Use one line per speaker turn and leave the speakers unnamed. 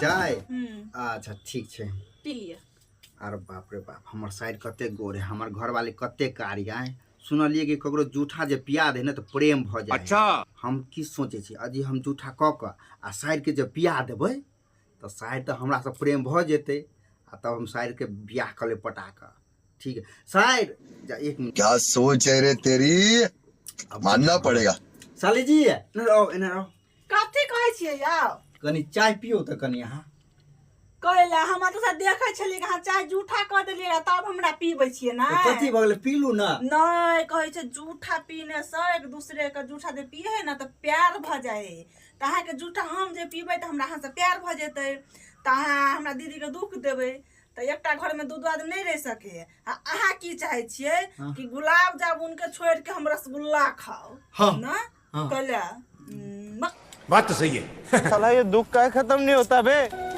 चाय।
हम्म।
अच्छा, ठीक छै।
पी लिअ।
अरे बाप रे बाप, हमर साइड कते गोर है, हमर घरवाली कते कारी है। सुनलिए कि ककरो जूठा जे पिया दे ने तऽ प्रेम भऽ जाए।
अच्छा।
हम की सोचै छी, अजी हम जूठा कऽ कऽ आ साइडके जे पिया देबै तऽ साइड तऽ हमरासँ प्रेम भऽ जेतै आ तब हम साइडके बियाह कऽ लेब पटा कऽ। ठीक है साइड जा, एक मिनट।
क्या सोच है रे तेरी, मानना पड़ेगा।
साली जी, एने रहो, एने रहो।
कथी कहै छियै यौ?
कनी चाय पियौ तऽ कनी अहाँ।
कैला हमरा तऽ देखै छलियै कि अहाँ चाय जूठा कऽ देलियै, तब हमरा पीबै छियै ने।
तऽ कथी भऽ गेलै, पीलू ने।
नहि, कहै छै जूठा पीने से एक दूसरे के जूठा जे पिए है ने तऽ प्यार भऽ जाइ है। तऽ अहाँके जूठा हम जे पीबै तऽ हमरा अहाँसँ प्यार भऽ जेतै, तऽ अहाँ हमरा दीदीके दुःख देबै। तऽ एकटा घरमे दू दू आदमी नहि रहि सकै है। आ अहाँ की चाहै छियै कि गुलाब जामुन के छोड़ि के हम रसगुल्ला खाउ?
हाँ।
ने?
हाँ।
कैला
बात तो सही है।
साला ये दुख का खत्म नहीं होता बे।